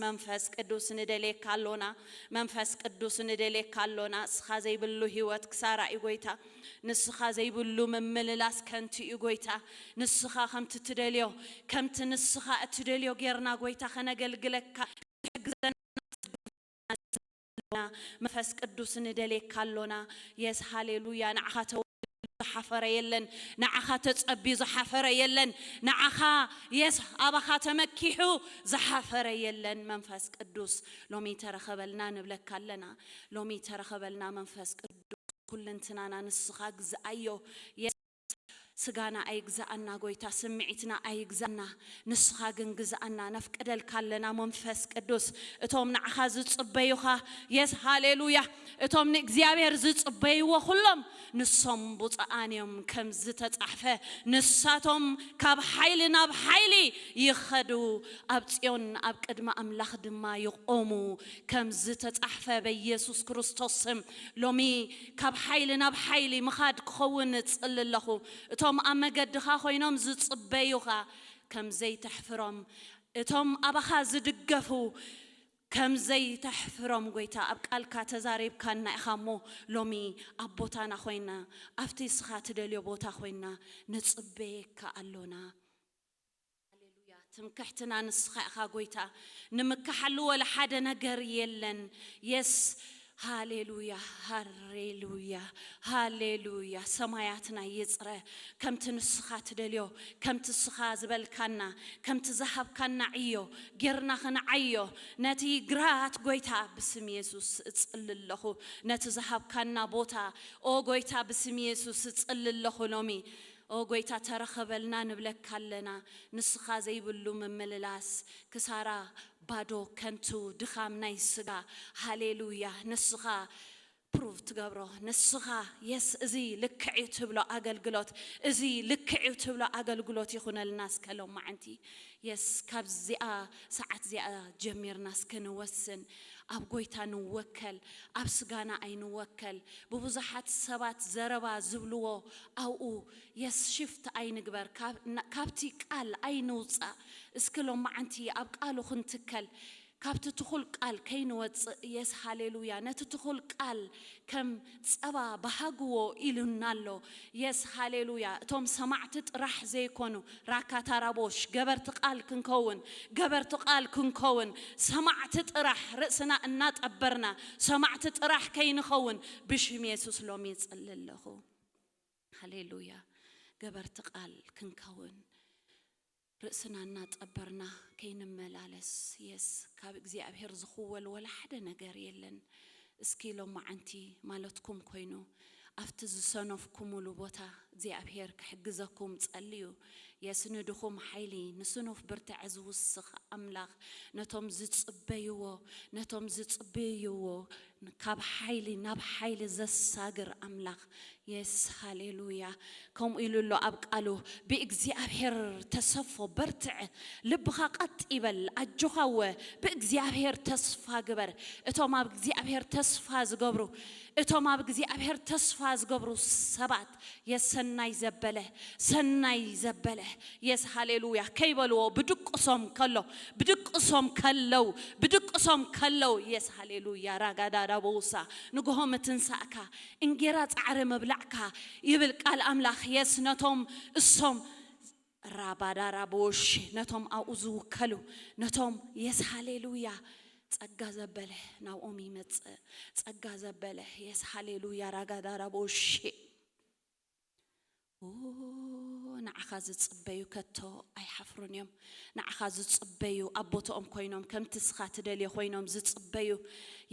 መንፈስ ቅዱስ ንደልየካ ኣሎና። መንፈስ ቅዱስ ንደልየካ ኣሎና። እስኻ ዘይብሉ ህይወት ክሳራ እዩ ጎይታ። ንስኻ ዘይብሉ ምምልላስ ከንቱ እዩ ጎይታ። ንስኻ ከምቲ ትደልዮ፣ ከምቲ ንስኻ እትደልዮ ጌርና ጎይታ ከነገልግለካ ትሕግዘና። መንፈስ ቅዱስ ንደልየካ ኣሎና። የስ ሃሌሉያ። ንዓኻ ተወ ዝሓፈረ የለን። ንዓኻ ተጸብዩ ዝሓፈረ የለን። ንዓኻ የስ ኣባኻ ተመኪሑ ዝሓፈረ የለን። መንፈስ ቅዱስ ሎሚ ተረኸበልና ንብለካ ኣለና። ሎሚ ተረኸበልና መንፈስ ቅዱስ። ኩልንትናና ንስኻ ግዝኣዮ። የስ ስጋና ኣይግዛኣና ጎይታ፣ ስምዒትና ኣይግዛኣና፣ ንስኻ ግን ግዛኣና። ነፍቅደልካ ኣለና መንፈስ ቅዱስ። እቶም ንዓኻ ዝጽበዩኻ፣ የስ ሃሌሉያ፣ እቶም ንእግዚኣብሔር ዝጽበይዎ ኩሎም ንሶም ብፁዓን እዮም፣ ከም ዝተጻሕፈ፣ ንሳቶም ካብ ሓይሊ ናብ ሓይሊ ይኸዱ፣ ኣብ ጽዮን ኣብ ቅድሚ ኣምላኽ ድማ ይቖሙ፣ ከም ዝተጻሕፈ በኢየሱስ ክርስቶስ ስም ሎሚ ካብ ሓይሊ ናብ ሓይሊ ምኻድ ክኸውን እጽሊ ኣለኹ። እቶም ኣብ መገድኻ ኮይኖም ዝጽበዩኻ ከም ዘይተሕፍሮም፣ እቶም ኣባኻ ዝድገፉ ከም ዘይተሕፍሮም፣ ጎይታ፣ ኣብ ቃልካ ተዛሪብካና ኢኻ እሞ፣ ሎሚ ኣብ ቦታና ኮይና፣ ኣብቲ ንስኻ ትደልዮ ቦታ ኮይና ንጽበየካ ኣሎና። ሃሌሉያ። ትምክሕትና ንስኻ ኢኻ ጎይታ። ንምክሓሉ ወላ ሓደ ነገር የለን። የስ ሃሌሉያ፣ ሃሌሉያ፣ ሃሌሉያ። ሰማያትና ይጽረ። ከምቲ ንስኻ ትደልዮ፣ ከምቲ ንስኻ ዝበልካና፣ ከምቲ ዝሃብካና ዕዮ ጌርና ክንዓዮ፣ ነቲ ግራት ጎይታ ብስም የሱስ እጽሊ ኣለኹ። ነቲ ዝሃብካና ቦታ፣ ኦ ጎይታ፣ ብስም የሱስ እጽሊ ኣለኹ ሎሚ። ኦ ጎይታ፣ ተረኸበልና ንብለካ ኣለና። ንስኻ ዘይብሉ ምምልላስ፣ ክሳራ፣ ባዶ፣ ከንቱ፣ ድኻም ናይ ስጋ። ሃሌሉያ። ንስኻ ፕሩቭ ትገብሮ፣ ንስኻ የስ፣ እዚ ልክዕ እዩ ትብሎ ኣገልግሎት፣ እዚ ልክዕ እዩ ትብሎ ኣገልግሎት ይኹነልና እስከ ሎማዓንቲ። የስ፣ ካብዚኣ ሰዓት እዚኣ ጀሚርና እስከ ንወስን። ኣብ ጎይታ ንወከል፣ ኣብ ስጋና ኣይንወከል። ብብዙሓት ሰባት ዘረባ ዝብልዎ ኣብኡ የስ ሽፍት ኣይንግበር፣ ካብ-፣ ና-፣ ካብቲ ቃል ኣይንውጻእ። እስኪ ሎማዓንቲ ኣብ ቃሉ ክንትከል፣ ካብቲ ትኹል ቃል ከይንወጽእ። የስ ሃሌሉያ። ነቲ ትኹል ቃል ከም ጸባ በሃግዎ ኢሉና ኣሎ። የስ ሃሌሉያ። እቶም ሰማዕቲ ጥራሕ ዘይኮኑ፣ ራካታራቦሽ፣ ገበርቲ ቃል ክንከውን፣ ገበርቲ ቃል ክንከውን፣ ሰማዕቲ ጥራሕ ርእስና እናጠበርና፣ ሰማዕቲ ጥራሕ ከይንኸውን ብሽም የሱስ ሎሚ ይጽሊ ኣለኹ። ሃሌሉያ። ገበርቲ ቃል ክንከውን፣ ርእስና እናጠበርና ከይንመላለስ። የስ፣ ካብ እግዚኣብሔር ዝኽወል ወላ ሓደ ነገር የለን። እስኪ ሎማዓንቲ ማለትኩም ኮይኑ፣ ኣብቲ ዝሰነፍኩምሉ ቦታ እግዚኣብሔር ክሕግዘኩም ጸልዩ። የስ፣ ንድኹም ሓይሊ፣ ንስኑፍ ብርትዐ ዝውስኽ ኣምላኽ፣ ነቶም ዝጽበይዎ፣ ነቶም ዝጽበይዎ ካብ ሓይሊ ናብ ሓይሊ ዘሳግር ኣምላኽ። የስ፣ ሃሌሉያ። ከምኡ ኢሉ ኣሎ ኣብ ቃሉ፣ "ብእግዚኣብሔር ተሰፎ፣ በርትዕ፣ ልብኻ ቀጥ ይበል፣ ኣጆኻወ፣ ብእግዚኣብሔር ተስፋ ግበር።" እቶም ኣብ እግዚኣብሔር ተስፋ ዝገብሩ፣ እቶም ኣብ እግዚኣብሔር ተስፋ ዝገብሩ ሰባት፣ የሰናይ ዘበለ፣ ሰናይ ዘበለ፣ የስ፣ ሃሌሉያ፣ ከይበልዎ፣ ብድቅሶም ከሎ፣ ብድቅሶም ከለው፣ ብድቅሶም ከለው፣ የስ፣ ሃሌሉያ፣ ራጋዳዳ በውሳ፣ ንግሆ ምትንሳእካ፣ እንጌራ ጻዕሪ ምብላዕካ፣ ይብል ቃል ኣምላኽ። የስ፣ ነቶም እሶም ራባዳራ ቦሽ፣ ነቶም ኣብኡ ዝውከሉ፣ ነቶም የስ፣ ሃሌሉያ፣ ጸጋ ዘበለ ናብኦም ይመጽእ። ጸጋ ዘበለ፣ የስ፣ ሃሌሉያ፣ ራጋዳራ ቦሽ። ኦ፣ ንዓኻ ዝጽበዩ ከቶ ኣይሓፍሩን እዮም። ንዓኻ ዝጽበዩ፣ ኣብ ቦታኦም ኮይኖም፣ ከምቲ ንስኻ ትደልዮ ኮይኖም ዝጽበዩ።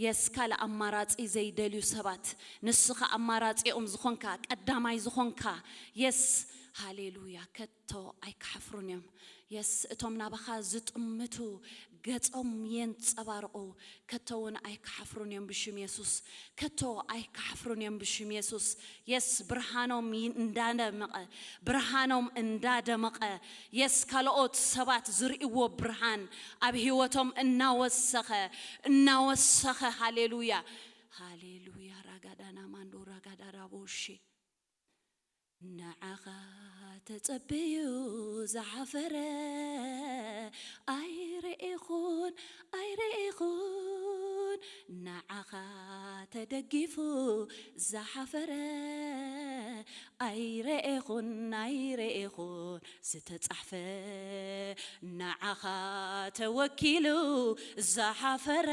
የስ፣ ካልእ ኣማራጺ ዘይደልዩ ሰባት፣ ንስኻ ኣማራጺኦም ዝኾንካ፣ ቀዳማይ ዝኾንካ። የስ፣ ሃሌሉያ፣ ከቶ ኣይክሓፍሩን እዮም። የስ፣ እቶም ናባኻ ዝጥምቱ ገጾም የንጸባርቑ፣ ከቶ እውን ኣይክሓፍሩን እዮም ብሽም የሱስ። ከቶ ኣይክሓፍሩን እዮም ብሽም የሱስ። የስ፣ ብርሃኖም ይ-፣ እንዳደመቐ፣ ብርሃኖም እንዳደመቐ፣ የስ፣ ካልኦት ሰባት ዝርእይዎ ብርሃን ኣብ ህይወቶም እናወሰኸ፣ እናወሰኸ፣ ሃሌሉያ፣ ሃሌሉያ፣ ራጋዳና ማንዶ ራጋዳራ ቦሼ። ንዓኻ ተጸብዩ ዝሓፈረ ኣይርኢኹን፣ ኣይረ-፣ ደጊፉ ዝሓፈረ ኣይረኤኹን ኣይረኤኹን ዝተጻሕፈ ንዓኻ ተወኪሉ ዝሓፈረ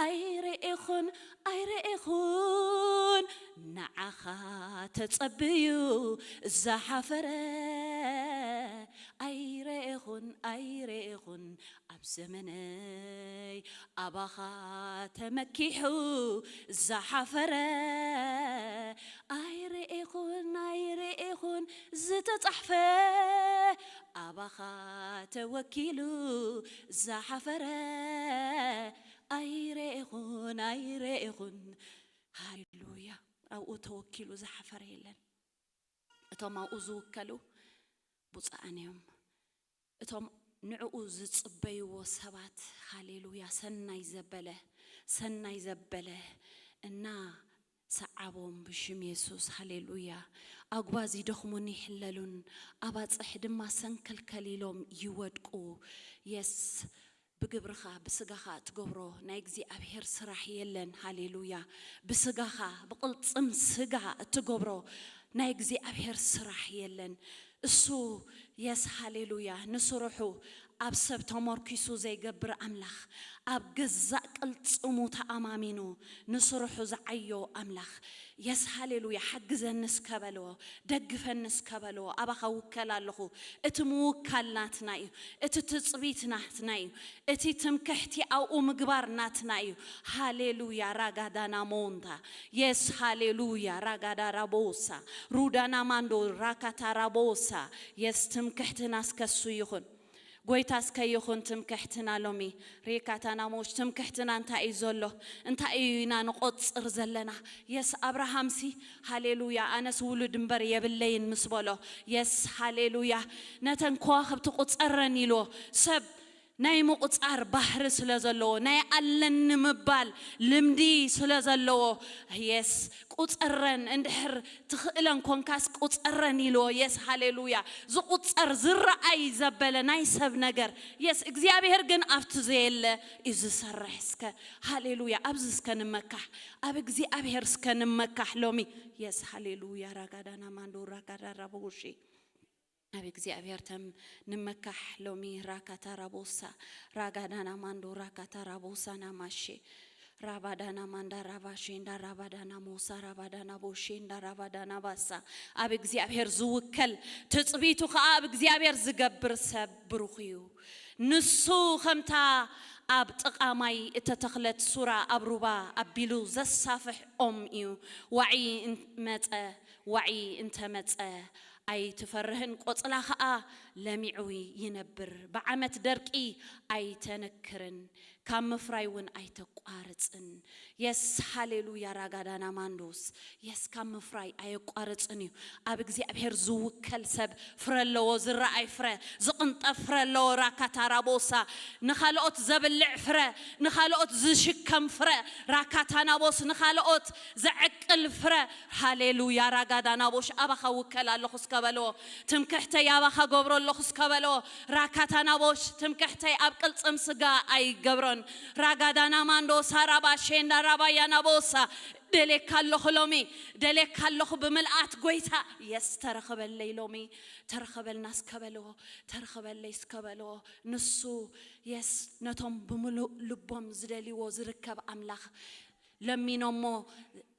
ኣይረኤኹን ኣይረኤኹን ንዓኻ ተጸብዩ ዝሓፈረ ኣይረኤኹን ኣይረኤኹን ኣብ ዘመነይ ኣባኻ ተመኪሑ ዝሓፈረ ኣይረኤኹን ኣይረኤኹን ዝተጻሕፈ ኣባኻ ተወኪሉ ዝሓፈረ ኣይረኤኹን ኣይረኤኹን ሃሌሉያ ኣብኡ ተወኪሉ ዝሓፈረ የለን እቶም ኣብኡ ዝውከሉ ብፁዓን እዮም እቶም ንዕኡ ዝጽበይዎ ሰባት ሃሌሉያ ሰናይ ዘበለ ሰናይ ዘበለ እና ሰዓቦም ብሽም የሱስ ሃሌሉያ ኣጉባዝ ይደኽሙን ይሕለሉን ኣባጽሕ ድማ ሰንከልከል ኢሎም ይወድቁ የስ ብግብርኻ ብስጋኻ እትገብሮ ናይ እግዚኣብሔር ስራሕ የለን ሃሌሉያ ብስጋኻ ብቕልጽም ስጋ እትገብሮ ናይ እግዚኣብሔር ስራሕ የለን እሱ የስ ሃሌሉያ ንስርሑ ኣብ ሰብ ተመርኪሱ ዘይገብር ኣምላኽ ኣብ ገዛእ ቅልጽሙ ተኣማሚኑ ንስርሑ ዝዓዮ ኣምላኽ የስ ሃሌሉያ ሓግዘኒ እስከ በልዎ ደግፈኒ እስከ በልዎ ኣባኻ ውከል ኣለኹ እቲ ምውካል ናትና እዩ እቲ ትጽቢት ናትና እዩ እቲ ትምክሕቲ ኣብኡ ምግባር ናትና እዩ ሃሌሉያ ራጋዳና ሞንታ የስ ሃሌሉያ ራጋዳ ራቦሳ ሩዳና ማንዶ ራካታ ራቦሳ የስ ትምክሕትና እስከሱ ይኹን ጎይታ እስከ ይኹን ትምክሕትና ሎሚ ሬካታና ሞሽ ትምክሕትና እንታይ እዩ ዘሎ እንታይ እዩ ኢና ንቆጽር ዘለና የስ ኣብርሃምሲ ሃሌሉያ ኣነስ ውሉድ እምበር የብለይን ምስ በሎ የስ ሃሌሉያ ነተን ከዋኽብቲ ቁጸረን ኢልዎ ሰብ ናይ ምቑጻር ባህሪ ስለ ዘለዎ ናይ ኣለኒ ምባል ልምዲ ስለ ዘለዎ የስ ቁጸረን እንድሕር ትኽእለን ኮንካስ ቁጸረን ኢልዎ የስ ሃሌሉያ ዝቁጸር ዝረኣይ ዘበለ ናይ ሰብ ነገር የስ እግዚኣብሔር ግን ኣብቲ ዘየለ እዩ ዝሰርሕ እስከ ሃሌሉያ ኣብዚ እስከ ንመካሕ ኣብ እግዚኣብሔር እስከ ንመካሕ ሎሚ የስ ሃሌሉያ ራጋዳና ማንዶ ራጋዳራ በውሺ ኣብ እግዚኣብሔር ተም ንመካሕ ሎሚ ራካታ ራቦሳ ራጋዳና ማንዶ ራካታ ራቦሳ ናማሼ ራባዳና ማንዳ ራባሼ እንዳ ራባዳና ሞሳ ራባዳና ቦሼ እንዳ ራባዳና ባሳ ኣብ እግዚኣብሔር ዝውከል ትጽቢቱ ከዓ ኣብ እግዚኣብሔር ዝገብር ሰብ ብሩኽ እዩ ንሱ ከምታ ኣብ ጥቓ ማይ እተተኽለት ሱራ ኣብ ሩባ ኣቢሉ ዘሳፍሕ ኦም እዩ። ዋዒ መጸ፣ ዋዒ እንተ መጸ ኣይትፈርህን፣ ቆጽላ ኸኣ ለሚዑ ይነብር። ብዓመት ደርቂ ኣይተንክርን፣ ካብ ምፍራይ እውን ኣይተቋርጽን። የስ ሃሌሉያ ራጋዳና ማንዶስ የስ ካብ ምፍራይ ኣየቋርጽን እዩ። ኣብ እግዚኣብሔር ዝውከል ሰብ ፍረ ኣለዎ፣ ዝረኣይ ፍረ፣ ዝቕንጠብ ፍረ ኣለዎ። ራካታ ራቦሳ ንኻልኦት ዘብልዕ ፍረ፣ ንኻልኦት ዝሽከም ፍረ፣ ራካታ ናቦስ ንኻልኦት ዘዕቅል ፍረ። ሃሌሉያ ራጋዳ ናቦሽ ኣባኻ ውከል ኣለኹ እስከ በልዎ። ትምክሕተይ ኣባኻ ገብሮ ኣለኹ እስከ በልዎ። ራካታ ናቦሽ ትምክሕተይ ኣብ ቅልጽም ስጋ ኣይገብሮን። ራጋዳና ማንዶ ሳራባ ሼንዳ ራባያ ናቦሳ ደሌካ ኣለኹ ሎሚ ደሌካ ኣለኹ ብምልኣት ጎይታ የስ ተረኸበለይ ሎሚ ተረኸበልና እስከበልዎ ተረኸበለይ እስከበልዎ ንሱ የስ ነቶም ብምሉእ ልቦም ዝደልይዎ ዝርከብ ኣምላኽ ለሚኖሞ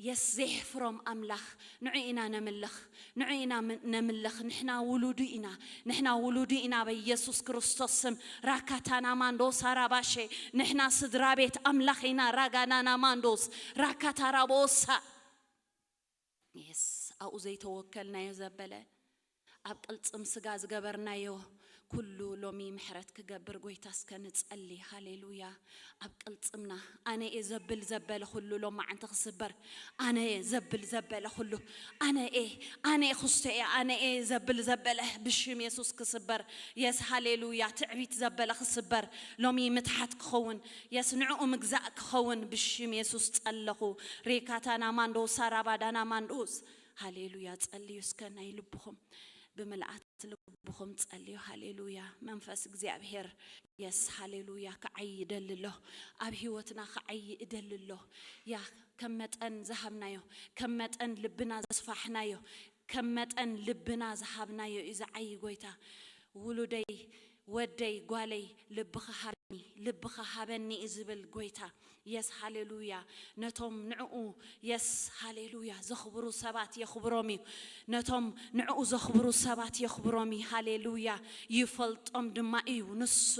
የስ ዘይሕፍሮም ኣምላኽ ንዑ ኢና ነምልኽ ንዑ ኢና ነምልኽ ንሕና ውሉዱ ኢና ንሕና ውሉዱ ኢና በኢየሱስ ክርስቶስ ስም ራካታና ማንዶሳ ራባሼ ንሕና ስድራ ቤት ኣምላኽ ኢና ራጋናና ማንዶስ ራካታ ራቦሳ የስ ኣብኡ ዘይተወከልናዮ ዘበለ ኣብ ቅልጽም ስጋ ዝገበርናዮ ኩሉ ሎሚ ምሕረት ክገብር ጎይታ እስከ ንጸሊ ሃሌሉያ ኣብ ቅልጽምና ኣነ እየ ዘብል ዘበለ ኩሉ ሎማዓንቲ ክስበር ኣነ እየ ዘብል ዘበለ ኩሉ ኣነ እየ ኣነ እየ ክስቶ እየ ኣነ እየ ዘብል ዘበለ ብሽም የሱስ ክስበር የስ ሃሌሉያ ትዕቢት ዘበለ ክስበር ሎሚ ምትሓት ክኸውን የስ ንዕኡ ምግዛእ ክኸውን ብሽም የሱስ ጸለኹ ሬካታና ማንዶሳ ራባዳና ማንዶስ ሃሌሉያ ጸልዩ እስከ ናይ ልብኹም ብምልኣት ልብኹም ጸልዩ። ሃሌሉያ። መንፈስ እግዚኣብሔር፣ የስ፣ ሃሌሉያ፣ ክዓይ ይደሊ ኣሎ። ኣብ ህይወትና ክዓይ ይደሊ ኣሎ። ያ፣ ከም መጠን ዝሃብናዮ፣ ከም መጠን ልብና ዘስፋሕናዮ፣ ከም መጠን ልብና ዝሃብናዮ እዩ ዝዓይ። ጎይታ፣ ውሉደይ፣ ወደይ፣ ጓለይ፣ ልብኻ ሃበኒ፣ ልብኻ ሃበኒ እዩ ዝብል ጎይታ። የስ፣ ሃሌሉያ። ነቶም ንዕኡ፣ የስ፣ ሃሌሉያ፣ ዘኽብሩ ሰባት የኽብሮም እዩ። ነቶም ንዕኡ ዘኽብሩ ሰባት የኽብሮም እዩ። ሃሌሉያ። ይፈልጦም ድማ እዩ ንሱ።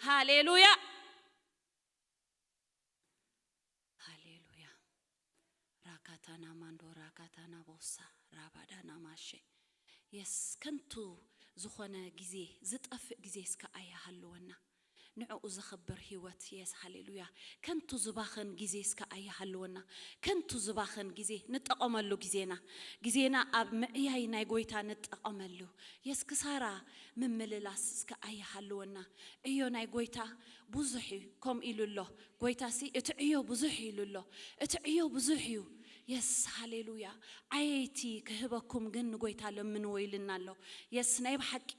ሃሌሉያ። ሃሌሉያ። ራካታና ማንዶ ራካታና ቦሳ ራባዳና ማሼ። የስ፣ ከንቱ ዝኾነ ግዜ፣ ዝጠፍእ ግዜ እስከ ኣይሃልወና። ንዕኡ ዘኽብር ህይወት፣ የስ፣ ሃሌሉያ። ከንቱ ዝባኽን ግዜ እስከ ኣይሃልወና። ከንቱ ዝባኽን ግዜ፣ ንጠቐመሉ ግዜና። ግዜና ኣብ ምዕያይ ናይ ጎይታ ንጠቐመሉ። የስ፣ ክሳራ ምምልላስ እስከ ኣይሃልወና። ዕዮ ናይ ጎይታ ብዙሕ እዩ፣ ከምኡ ኢሉ ኣሎ። ጎይታሲ እቲ ዕዮ ብዙሕ ኢሉ ኣሎ። እቲ ዕዮ ብዙሕ እዩ። የስ፣ ሃሌሉያ። ዓየይቲ ክህበኩም ግን ንጎይታ ለምንዎ ኢልና ኣሎ። የስ፣ ናይ ብሓቂ፣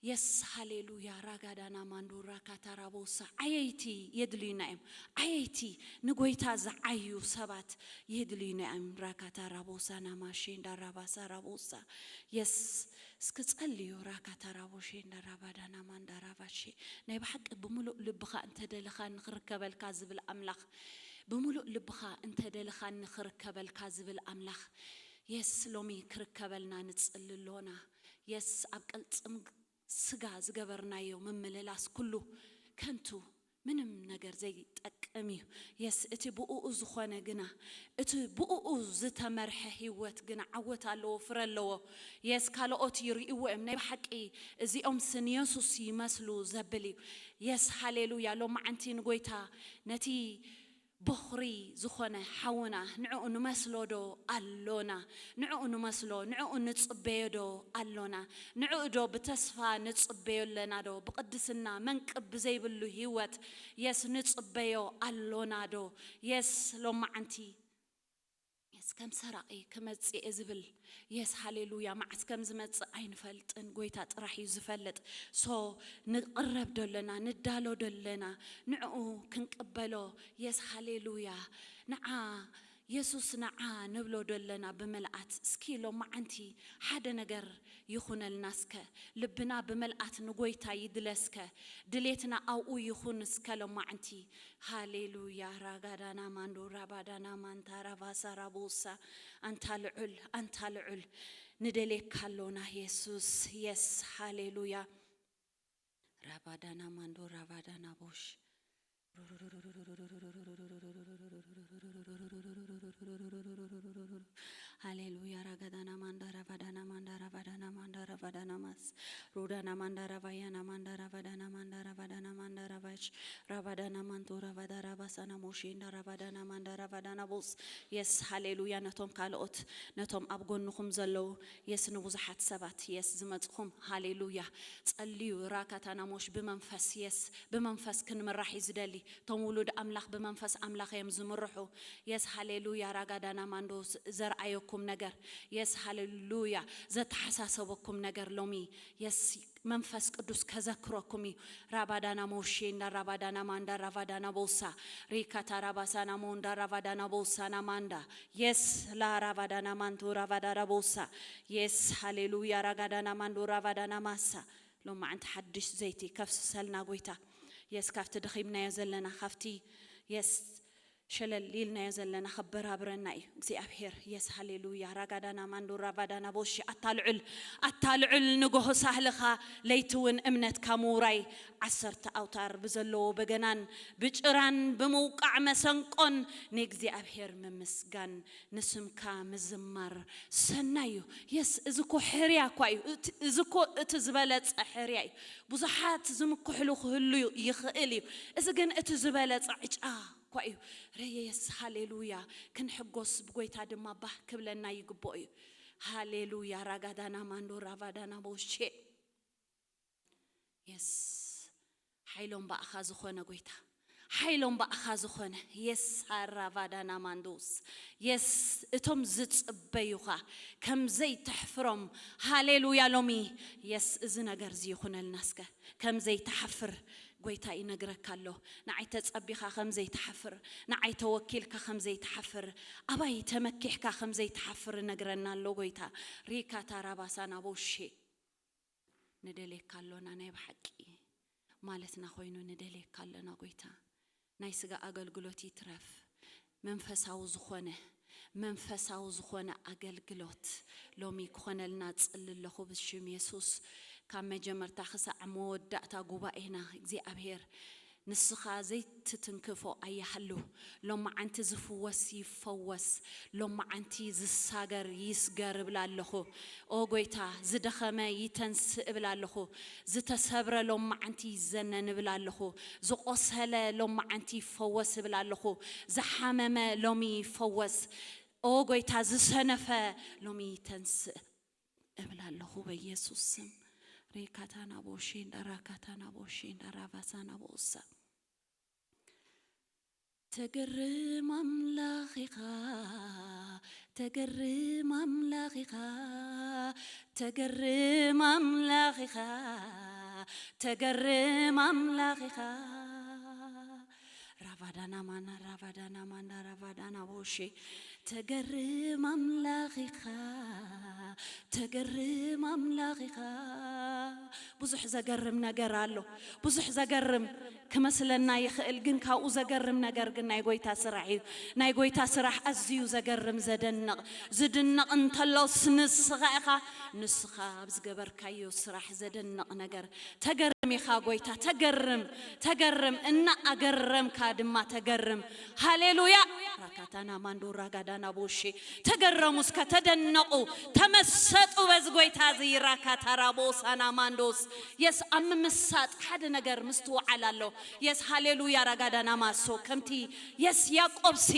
የስ፣ ሃሌሉያ። ራጋዳና ማንዱራ ካታራቦሳ፣ ዓየይቲ የድልዩና እዮም። ዓየይቲ፣ ንጎይታ ዝዓዩ ሰባት የድልዩና እዮም። ራካታራቦሳ ናማሼ እንዳራባሳ ራቦሳ። የስ፣ እስኪ ጸልዩ። ራካታራቦሼ እንዳራባዳና ማንዳራባሼ። ናይ ብሓቂ ብምሉእ ልብኻ እንተደለኻ ንኽርከበልካ ዝብል ኣምላኽ፣ ብምሉእ ልብኻ እንተደለኻ ንኽርከበልካ ዝብል ኣምላኽ፣ የስ፣ ሎሚ ክርከበልና ንጽሊ ኣሎና። የስ፣ ኣብ ቅልጽም ስጋ ዝገበርናዮ ምምልላስ ኩሉ ከንቱ፣ ምንም ነገር ዘይጠቅም እዩ። የስ፣ እቲ ብእኡ ዝኾነ ግና፣ እቲ ብእኡ ዝተመርሐ ህይወት ግና ዓወት ኣለዎ፣ ፍረ ኣለዎ። የስ፣ ካልኦት ይርእይዎ እዮም። ናይ ብሓቂ እዚኦምስ ንየሱስ ይመስሉ ዘብል እዩ። የስ፣ ሃሌሉያ። ሎማዓንቲ ንጎይታ ነቲ በኹሪ ዝኾነ ሓውና፣ ንዕኡ ንመስሎ ዶ ኣሎና? ንዕኡ ንመስሎ፣ ንዕኡ ንጽበዮ ዶ ኣሎና? ንዕኡ ዶ ብተስፋ ንጽበዮ ኣለና ዶ? ብቕድስና መንቅብ ብዘይብሉ ህይወት፣ የስ፣ ንጽበዮ ኣሎና ዶ? የስ፣ ሎማዓንቲ፣ የስ፣ ከም ሰራቒ ክመጽእ እየ ዝብል፣ የስ፣ ሃሌሉያ፣ መዓስ ከም ዝመጽእ ኣይንፈልጥን፣ ጎይታ ጥራሕ እዩ ዝፈልጥ። ሶ፣ ንቕረብ ዶ ኣለና፣ ንዳሎ ዶ ኣለና፣ ንዕኡ ክንቅበሎ፣ የስ፣ ሃሌሉያ፣ ንዓ፣ የሱስ ንዓ ንብሎ ዶ ኣለና ብምልኣት? እስኪ ሎማዓንቲ ሓደ ነገር ይኹነልና እስከ፣ ልብና ብምልኣት ንጎይታ ይድለ እስከ፣ ድሌትና ኣብኡ ይኹን እስከ ሎማዓንቲ። ሃሌሉያ። ራጋዳና ማንዶ ራባዳና ማንታ ራቫሳ ራቦሳ። ኣንታ ልዑል፣ ኣንታ ልዑል፣ ንደልየካ ኣሎና የሱስ። የስ፣ ሃሌሉያ። ራባዳና ማንዶ ራባዳና ቦሽ። ሃሌሉያ። ራጋዳና ማንዳ ራቫዳና ማንዳ ራቫዳና ማንዳ ራቫዳና ማስ ሩዳና ማንዳ ራቫያና ማንዳ ራቫዳና ማንዳ ራቫዳና ማንዳ ራቫች ራቫዳና ማንቶ ራቫዳ ራቫሳና ሞሼ እንዳ ራቫዳና ማንዳ ራቫዳና ቦስ። የስ፣ ሃሌሉያ። ነቶም ካልኦት፣ ነቶም ኣብ ጎንኹም ዘለዉ፣ የስ፣ ንብዙሓት ሰባት፣ የስ፣ ዝመጽኹም፣ ሃሌሉያ። ጸልዩ። ራካታና ሞሽ ብመንፈስ፣ የስ፣ ብመንፈስ ክንምራሕ እዩ ዝደሊ። እቶም ውሉድ ኣምላኽ ብመንፈስ ኣምላኽ እዮም ዝምርሑ። የስ፣ ሃሌሉያ። ራጋዳና ማንዶ ስ-፣ ዘርኣየኩም ነገር፣ የስ፣ ሃሌሉያ፣ ዘተሓሳሰበኩም ነገር ሎሚ፣ የስ፣ መንፈስ ቅዱስ ከዘክረኩም እዩ። ራባዳና ሞሼ እንዳ ራባዳና ማንዳ ራቫዳና ቦሳ፣ ሪካታ ራባሳና ሞንዳ ራቫዳና ቦሳና ማንዳ፣ የስ፣ ላ ራቫዳና ማንቶ ራቫዳና ቦሳ፣ የስ፣ ሃሌሉያ። ራጋዳና ማንዶ ራቫዳና ማሳ፣ ሎማዓንቲ ሓድሽ ዘይቲ ከፍስሰልና ጎይታ። የስ፣ ካብቲ ደኺምናዮ ዘለና፣ ካብቲ፣ የስ፣ ሸለል ኢልናዮ ዘለና ከበራብረና እዩ እግዚኣብሔር። የስ፣ ሃሌሉያ። ራጋዳና ማንዶ ራቫዳና ቦሺ። ኣታ ልዑል፣ ኣታ ልዑል ንጎሆ ሳህልኻ፣ ለይቲ እውን እምነትካ ምውራይ። ዓሰርተ ኣውታር ብዘለዎ በገናን ብጭራን ብምውቃዕ መሰንቆን ንእግዚኣብሔር ምምስጋን፣ ንስምካ ምዝማር ሰናይ እዩ። የስ፣ እዚ እኮ ሕርያ እኳ እዩ። እቲ፣ እዚ እኮ እቲ ዝበለጸ ሕርያ እዩ። ብዙሓት ዝምክሕሉ ክህሉ ይኽእል እዩ። እዚ ግን እቲ ዝበለጸ ዕጫ እኳ እዩ። ረየስ፣ ሃሌሉያ። ክንሕጎስ ብጎይታ ድማ ባህ ክብለና ይግብኦ እዩ። ሃሌሉያ። ራጋዳና ማንዶ ራቫዳና ቦሼ። የስ፣ ሓይሎም ብኣኻ ዝኾነ ጎይታ፣ ሓይሎም ብኣኻ ዝኾነ የስ ሃራቫዳና ማንዶስ የስ እቶም ዝጽበዩኻ ከም ዘይተሕፍሮም ሃሌሉያ ሎሚ የስ እዚ ነገር እዚ ይኹነልና እስከ ከም ዘይትሓፍር ጎይታ ይነግረካ ኣሎ ንዓይ ተጸቢኻ ከም ዘይትሓፍር ንዓይ ተወኪልካ ከም ዘይትሓፍር ኣባይ ተመኪሕካ ከም ዘይትሓፍር እነግረና ኣሎ ጎይታ ሪካ ታራባሳ ናቦሼ ንደልየካ ኣሎና ናይ ብሓቂ ማለትና ኮይኑ ንደልየካ ኣለና ጎይታ ናይ ስጋ ኣገልግሎት ይትረፍ መንፈሳዊ ዝኾነ መንፈሳዊ ዝኾነ ኣገልግሎት ሎሚ ክኾነልና ጽሊ ኣለኹ ብሽም የሱስ ካብ መጀመርታ ክሳዕ መወዳእታ ጉባኤና እግዚኣብሔር ንስኻ ዘይትትንክፎ ኣይሃሉ ሎማዓንቲ ዝፍወስ ይፈወስ ሎማዓንቲ ዝሳገር ይስገር እብላ ኣለኹ ኦ ጎይታ ዝደኸመ ይተንስእ እብላ ኣለኹ ዝተሰብረ ሎማዓንቲ ይዘነን እብላ ኣለኹ ዝቆሰለ ሎማዓንቲ ይፈወስ እብላ ኣለኹ ዝሓመመ ሎሚ ይፈወስ ኦ ጎይታ ዝሰነፈ ሎሚ ይተንስእ እብላ ኣለኹ በኢየሱስ ስም ሬካታና ቦሼ እንዳራካታና ቦሼ እንዳራባሳና ቦሳ ተገርም ኣምላኽ ኢኻ ተገርም ኣምላኽ ኢኻ ተገርም ኣምላኽ ኢኻ ተገርም ኣምላኽ ኢኻ ራቫዳና ማና ራቫዳና ማና ራቫዳና ቦሼ ተገርም ኣምላኽ ኢኻ ተገርም ኣምላኽ ኢኻ ብዙሕ ዘገርም ነገር ኣሎ ብዙሕ ዘገርም ክመስለና ይኽእል ግን ካብኡ ዘገርም ነገር ግን ናይ ጎይታ ስራሕ እዩ ናይ ጎይታ ስራሕ ኣዝዩ ዘገርም ዘደንቕ ዝድነቕ እንተሎስ ንስኻ ኢኻ ንስኻ ኣብ ዝገበርካዮ ስራሕ ዘደንቕ ነገር ተገርም ኢኻ ጎይታ ተገርም ተገርም እና ኣገረምካ ድማ ተገርም ሃሌሉያ ራካታና ማንዶ ራጋዳና ቦሼ ተገረሙ እስከ ተደነቁ ተመሰጡ በዚ ጎይታ እዚ ራካታ ራቦሳና ማንዶስ የስ ኣብ ምምሳጥ ሓደ ነገር ምስትውዓል ኣሎ የስ ሃሌሉያ ራጋዳና ማሶ ከምቲ የስ ያዕቆብሲ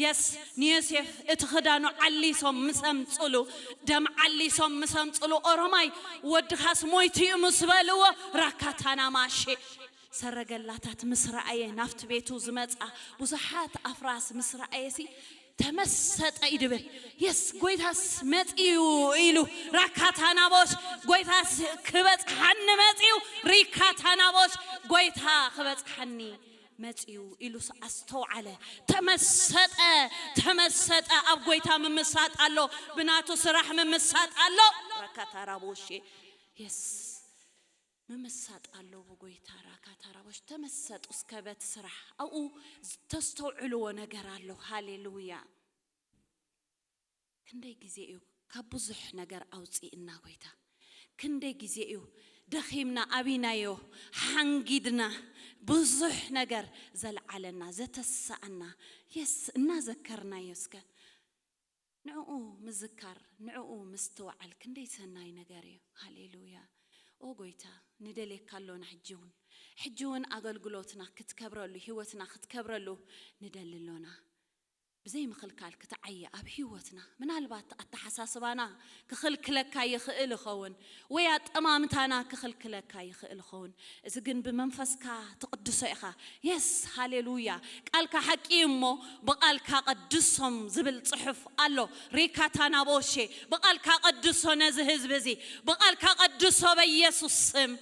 የስ ንዮሴፍ እቲ ክዳኑ ዓሊሶም ምስ ኣምጽሉ ደም ዓሊሶም ምስ ኣምጽሉ ኦሮማይ ወድኻስ ሞይቱ እዩ ምስ በልዎ ራካታና ማሼ ሰረገላታት ምስ ረኣየ ናብቲ ቤቱ ዝመጻ ብዙሓት ኣፍራስ ምስ ረኣየሲ ተመሰጠ ይድብል የስ ጎይታስ መጽዩ ኢሉ ራካታናቦስ ጎይታስ ክበጽሓኒ መጽዩ ሪካታናቦስ ጎይታ ክበጽሓኒ መጽዩ ኢሉስ ኣስተውዓለ ተመሰጠ ተመሰጠ ኣብ ጎይታ ምምሳጥ ኣሎ ብናቱ ስራሕ ምምሳጥ ኣሎ ራካታራቦሼ የስ ምምሳጥ ኣለዎ ጎይታ ራካታራቦሽ ተመሰጡ እስከ በቲ ስራሕ ኣብኡ ተስተውዕልዎ ነገር ኣሎ ሃሌሉያ ክንደይ ግዜ እዩ ካብ ብዙሕ ነገር ኣውፅእና ጎይታ ክንደይ ግዜ እዩ ደኺምና ኣቢናዮ ሓንጊድና ብዙሕ ነገር ዘልዓለና ዘተሳኣና የስ እናዘከርናዮ እስከ ንዕኡ ምዝካር ንዕኡ ምስትውዓል ክንደይ ሰናይ ነገር እዩ ሃሌሉያ ኦ ጎይታ ንደልየካ ኣሎና ሕጂ እውን ሕጂ እውን ኣገልግሎትና ክትከብረሉ ህይወትና ክትከብረሉ ንደሊ ኣሎና ብዘይ ምኽልካል ክትዓየ ኣብ ህይወትና ምናልባት ኣተሓሳስባና ክኽልክለካ ይኽእል ይኸውን ወይ ኣጠማምታና ክኽልክለካ ይኽእል ይኸውን እዚ ግን ብመንፈስካ ትቕድሶ ኢኻ የስ ሃሌሉያ ቃልካ ሓቂ እሞ ብቓልካ ቀድሶም ዝብል ጽሑፍ ኣሎ ሪካታናቦሼ ብቓልካ ቀድሶ ነዚ ህዝቢ እዚ ብቓልካ ቀድሶ በኢየሱስ ስም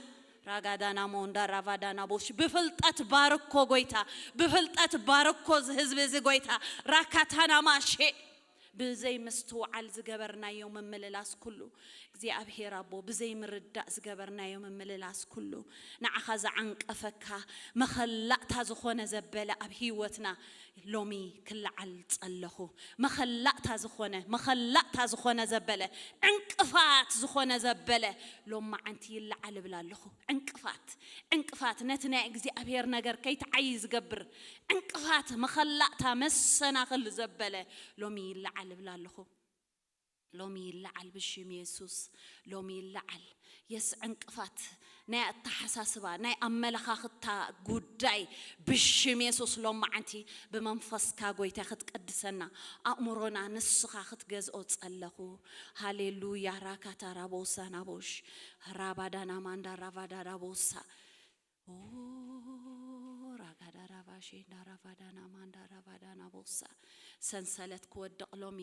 ራጋዳና ሞንዳ ራቫዳና ቦሽ ብፍልጠት ባርኮ ጎይታ ብፍልጠት ባርኮ ህዝቢ እዚ ጎይታ ራካታና ማሼ ብዘይ ምስትውዓል ዝገበርናዮ ምምልላስ ኩሉ እግዚኣብሔር ኣቦ ብዘይ ምርዳእ ዝገበርናዮ ምምልላስ ኩሉ ንዓኻ ዝዓንቀፈካ መኸላእታ ዝኾነ ዘበለ ኣብ ህይወትና ሎሚ ክለዓል ጸለኹ መኸላእታ ዝኾነ መኸላእታ ዝኾነ ዘበለ ዕንቅፋት ዝኾነ ዘበለ ሎማዓንቲ ይለዓል እብል ኣለኹ ዕንቅፋት ዕንቅፋት ነቲ ናይ እግዚኣብሔር ነገር ከይትዓይ ዝገብር ዕንቅፋት መኸላእታ መሰናኽል ዘበለ ሎሚ ይለዓል እብል ኣለኹ ሎሚ ይለዓል ብሽም የሱስ ሎሚ ይለዓል የስ ዕንቅፋት ናይ ኣተሓሳስባ ናይ ኣመለኻኽታ ጉዳይ ብሽም የሱስ ሎማዓንቲ ብመንፈስካ ጎይታ ክትቀድሰና ኣእምሮና ንስኻ ክትገዝኦ ጸለኹ ሃሌሉያ ራካታ ራቦሳ ናቦሽ ራባዳና ማንዳ ራቫዳ ራቦሳ ራጋዳራ ራባሼ እንዳራቫዳና ማንዳ ራቫዳና ቦሳ። ሰንሰለት ክወድቕ ሎሚ፣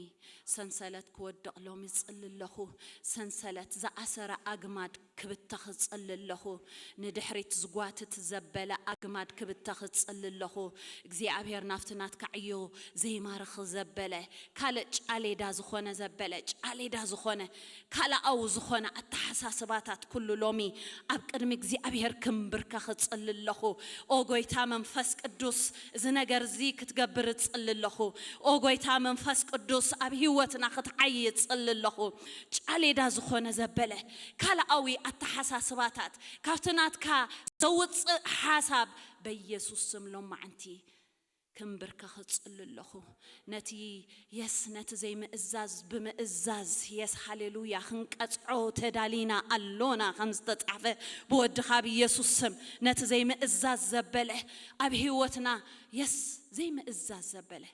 ሰንሰለት ክወድቕ ሎሚ ጽሊ ኣለኹ። ሰንሰለት ዝኣሰረ ኣግማድ ክብተኽ ጽሊ ኣለኹ። ንድሕሪት ዝጓትት ዘበለ ኣግማድ ክብተኽ ጽሊ ኣለኹ። እግዚኣብሔር ናብቲ ናትካ ዕዮ ዘይማርኽ ዘበለ፣ ካልእ ጫሌዳ ዝኾነ ዘበለ፣ ጫሌዳ ዝኾነ፣ ካልኣዊ ዝኾነ ኣተሓሳስባታት ኩሉ ሎሚ ኣብ ቅድሚ እግዚኣብሔር ክምብርከኽ እጽሊ ኣለኹ። ኦ ጎይታ መንፈስ ቅዱስ፣ እዚ ነገር እዚ ክትገብር እጽሊ ኣለኹ። ኦ ጎይታ መንፈስ ቅዱስ፣ ኣብ ህይወትና ክትዓይ እጽሊ ኣለኹ። ጫሌዳ ዝኾነ ዘበለ፣ ካልኣዊ ኣተሓሳስባታት፣ ካብቲ ናትካ ዘውጽእ ሓሳብ በኢየሱስ ስም ሎማዓንቲ ክምብርከኽ እጽሊ ኣለኹ። ነቲ የስ፣ ነቲ ዘይምእዛዝ ብምእዛዝ፣ የስ፣ ሃሌሉያ፣ ክንቀጽዖ ተዳሊና ኣሎና ከም ዝተጻሕፈ ብወድኻ ብኢየሱስ ስም፣ ነቲ ዘይምእዛዝ ዘበለ፣ ኣብ ህይወትና፣ የስ፣ ዘይምእዛዝ ዘበለ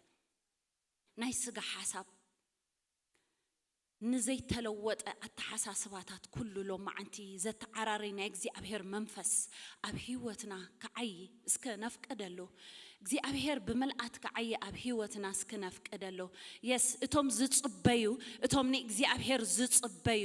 ናይ ስጋ ሓሳብ፣ ንዘይተለወጠ ኣተሓሳስባታት ኩሉ ሎማዓንቲ ዘተዓራሪ ናይ እግዚኣብሔር መንፈስ ኣብ ህይወትና ክዓዪ እስከ ነፍቅደሉ። እግዚኣብሔር ብምልኣት ክዓዪ ኣብ ህይወትና እስከ ነፍቅደሉ። የስ፣ እቶም ዝጽበዩ፣ እቶም ንእግዚኣብሔር ዝጽበዩ፣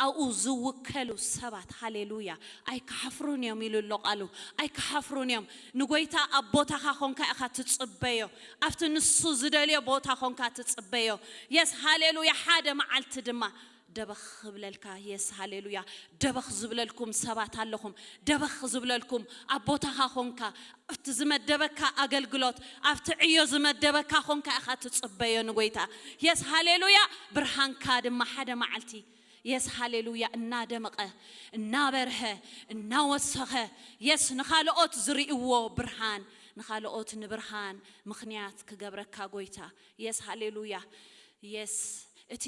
ኣብኡ ዝውከሉ ሰባት፣ ሃሌሉያ፣ ኣይክሓፍሩን እዮም ኢሉ ኣሎ ቃሉ። ኣይክሓፍሩን እዮም። ንጎይታ ኣብ ቦታኻ ኾንካ ኢኻ ትጽበዮ። ኣብቲ ንሱ ዝደልዮ ቦታ ኾንካ ትጽበዮ። የስ፣ ሃሌሉያ። ሓደ መዓልቲ ድማ ደበኽ ክብለልካ፣ የስ፣ ሃሌሉያ። ደበኽ ዝብለልኩም ሰባት ኣለኹም። ደበኽ ዝብለልኩም ኣብ ቦታኻ ኾንካ፣ ኣብቲ ዝመደበካ ኣገልግሎት፣ ኣብቲ ዕዮ ዝመደበካ ኾንካ ኢኻ ትጽበዮ ንጎይታ። የስ፣ ሃሌሉያ። ብርሃንካ ድማ ሓደ መዓልቲ፣ የስ፣ ሃሌሉያ፣ እናደመቐ፣ እናበርሀ፣ እናወሰኸ፣ የስ፣ ንኻልኦት ዝርእይዎ ብርሃን፣ ንኻልኦት ንብርሃን ምኽንያት ክገብረካ ጎይታ። የስ፣ ሃሌሉያ። የስ፣ እቲ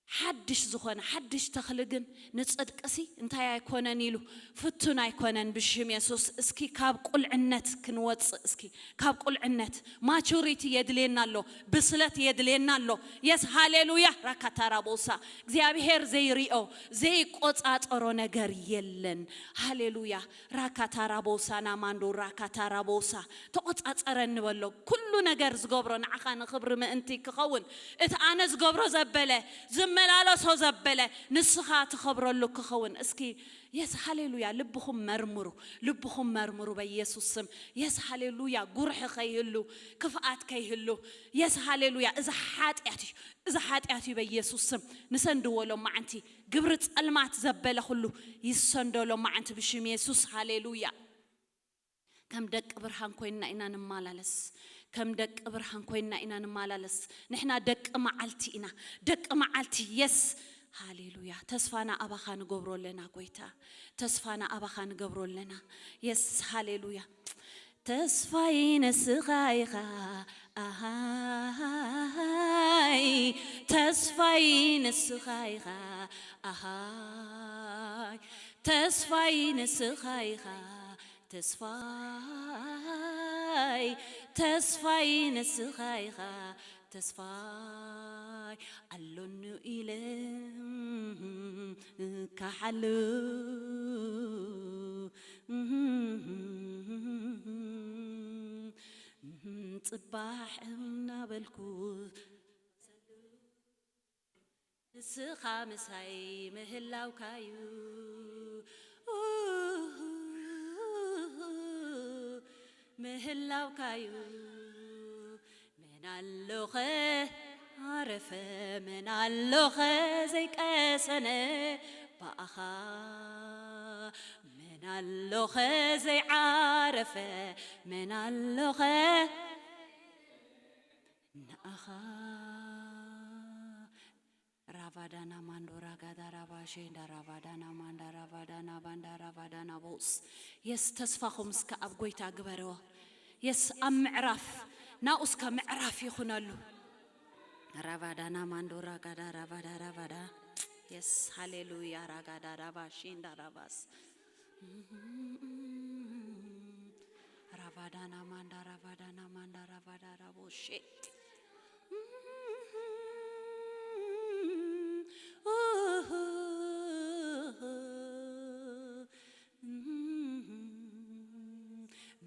ሓድሽ ዝኾነ፣ ሓድሽ ተኽሊ ግን ንጽድቅሲ እንታይ ኣይኮነን ኢሉ፣ ፍቱን ኣይኮነን ብሽም የሱስ። እስኪ ካብ ቁልዕነት ክንወጽእ፣ እስኪ ካብ ቁልዕነት፣ ማቹሪቲ የድልየና ኣሎ፣ ብስለት የድልየና ኣሎ። የስ፣ ሃሌሉያ። ራካታራቦሳ፣ እግዚኣብሔር ዘይሪኦ፣ ዘይቆጻጸሮ ነገር የለን። ሃሌሉያ። ራካታራቦሳ ናማንዶ ራካታራቦሳ፣ ተቆጻጸረኒ በሎ። ኩሉ ነገር ዝገብሮ ንዓኻ ንኽብሪ ምእንቲ ክኸውን፣ እቲ ኣነ ዝገብሮ ዘበለ፣ ዝመላለሶ ዘበለ፣ ንስኻ ትኸብረሉ ክኸውን። እስኪ የስ፣ ሃሌሉያ። ልብኹም መርምሩ፣ ልብኹም መርምሩ በኢየሱስ ስም። የስ፣ ሃሌሉያ። ጉርሒ ከይህሉ፣ ክፍኣት ከይህሉ። የስ፣ ሃሌሉያ። እዚ ሓጢኣት እዩ፣ እዚ ሓጢኣት እዩ በኢየሱስ ስም። ንሰንድዎ ሎማዓንቲ፣ ግብሪ ጸልማት ዘበለ ኩሉ ይሰንዶ ሎማዓንቲ ብሽም የሱስ። ሃሌሉያ። ከም ደቂ ብርሃን ኮይንና ኢና ንመላለስ። ከም ደቂ ብርሃን ኮይንና ኢና ንመላለስ። ንሕና ደቂ መዓልቲ ኢና። ደቂ መዓልቲ፣ የስ። ሃሌሉያ። ተስፋና ኣባኻ ንገብሮ ኣለና ጎይታ። ተስፋና ኣባኻ ንገብሮ ኣለና። የስ፣ ሃሌሉያ። ተስፋይ ንስኻ ኢኻ፣ ኣሃይ። ተስፋይ ንስኻ ኢኻ፣ ኣሃይ። ተስፋይ ንስኻ ኢኻ፣ ተስፋይ፣ ተስፋይ ንስኻ ኢኻ፣ ተስፋይ ኣሎኒ ኢለ እካሓሉ። ጽባሕ እናበልኩ ንስኻ ምሳይ ምህላውካዩ፣ ምህላውካዩ። መን ኣሎኸ ዓረፈ፣ መን ኣሎኸ ዘይቀሰነ ብኣኻ? መን ኣሎኸ ዘይዓረፈ፣ መን ኣሎኸ ንኣኻ? ራቫዳና ማንዶ ራጋዳ ራባሼ እንዳ ራቫዳና ማንዳ ራቫዳና ባንዳ ራቫዳና ቦስ። የስ፣ ተስፋኹም እስከ ኣብ ጎይታ ግበርዎ። የስ፣ ኣብ ምዕራፍ ናኡ እስከ ምዕራፍ ይኹነሉ። ራቫዳና ማንዶ ራጋዳ ራቫዳ ራቫዳ። የስ፣ ሃሌሉያ። ራጋዳ ራባሼ እንዳ ራባስ። ራቫዳና ማንዳ ራቫዳና ማንዳ ራቫዳ ራቦ ሼት።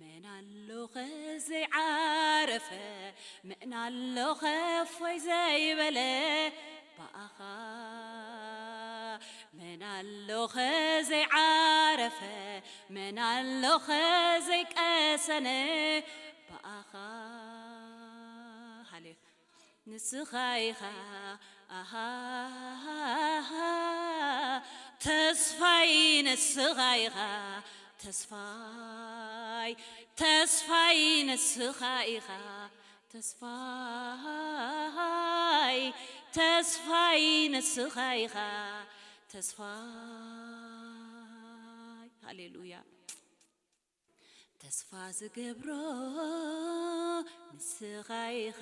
መን ኣሎ ኸ ዘይዓረፈ፣ መን ኣሎ ኸፎይ ዘይበለ ብኣኻ? መን ኣሎ ኸ ዘይዓረፈ፣ መን ኣሎ ኸ ዘይቀሰነ ብኣኻ? ሃሌ ንስኻ ኢኻ ኣሃ ተስፋይ፣ ንስኻ ኢኻ ተስፋይ፣ ተስፋይ ንስኻ ኢኻ ተስፋይ፣ ተስፋይ ንስኻ ኢኻ ተስፋይ። ሃሌሉያ። ተስፋ ዝገብሮ ንስኻ ኢኻ።